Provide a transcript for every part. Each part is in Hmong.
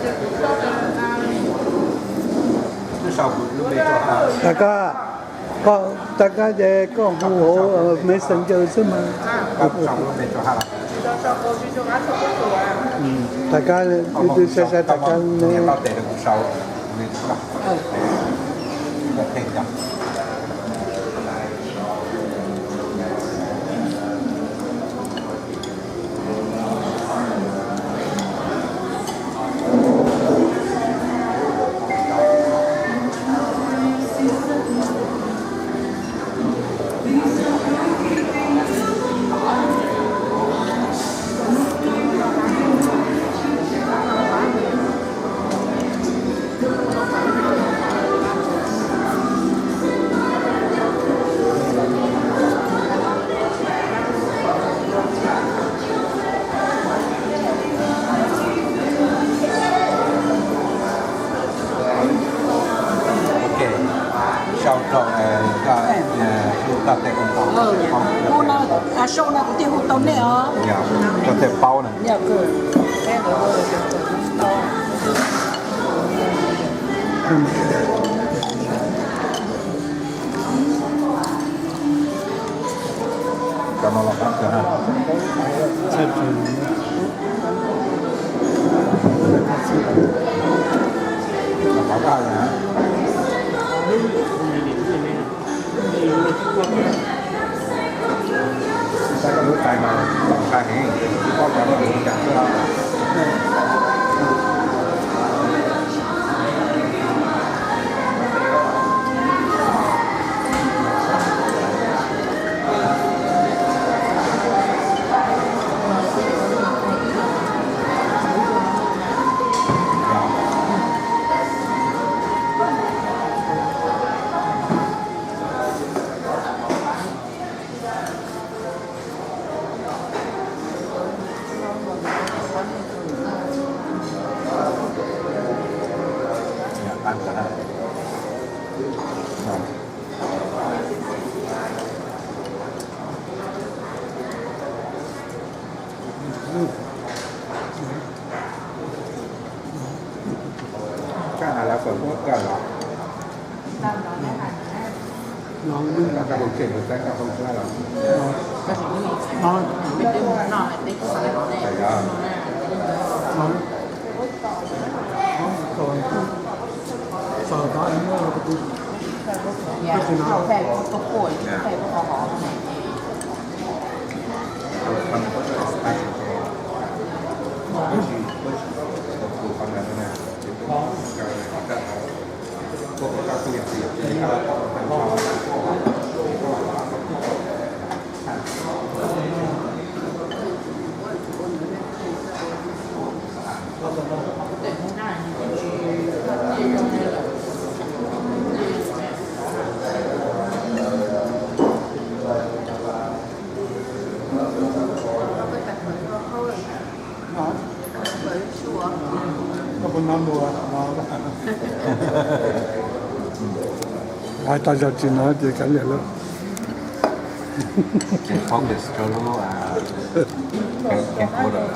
Rov qab, koj rov qab ces koj hu hauv Messenger xwb mas. Rov qab, sai sai rov qab ne. Ok, sau rau, sau no kuv thiaj hu tau nej os. Koj thiaj paub na. Cov no los qab kawg na. Los qab kawg na. Saib koj lub tais mas ntshai heev, tsis paub cov no yus li cas xwb. Koj hais lawv kom muab kawm los? Koj hais kom tseem lawv txeeb koj hauj lwm los? Hais tau zog tsis no ces kav liam lawm. Tsis focus rau lub, kev kev kuv lawm.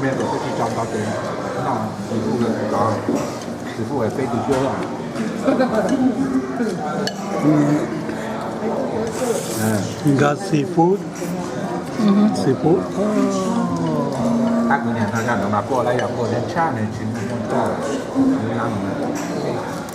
Mej tus twb tsis tso ntau ces noj tsis fuj lawm, tsis fuj peb tus xwb. Nkawd seafood, seafood. Tab kuv niam no zaj no mas kuj lawv yog kuj nws tshaj nws tsis muaj muaj txoj, nws no nws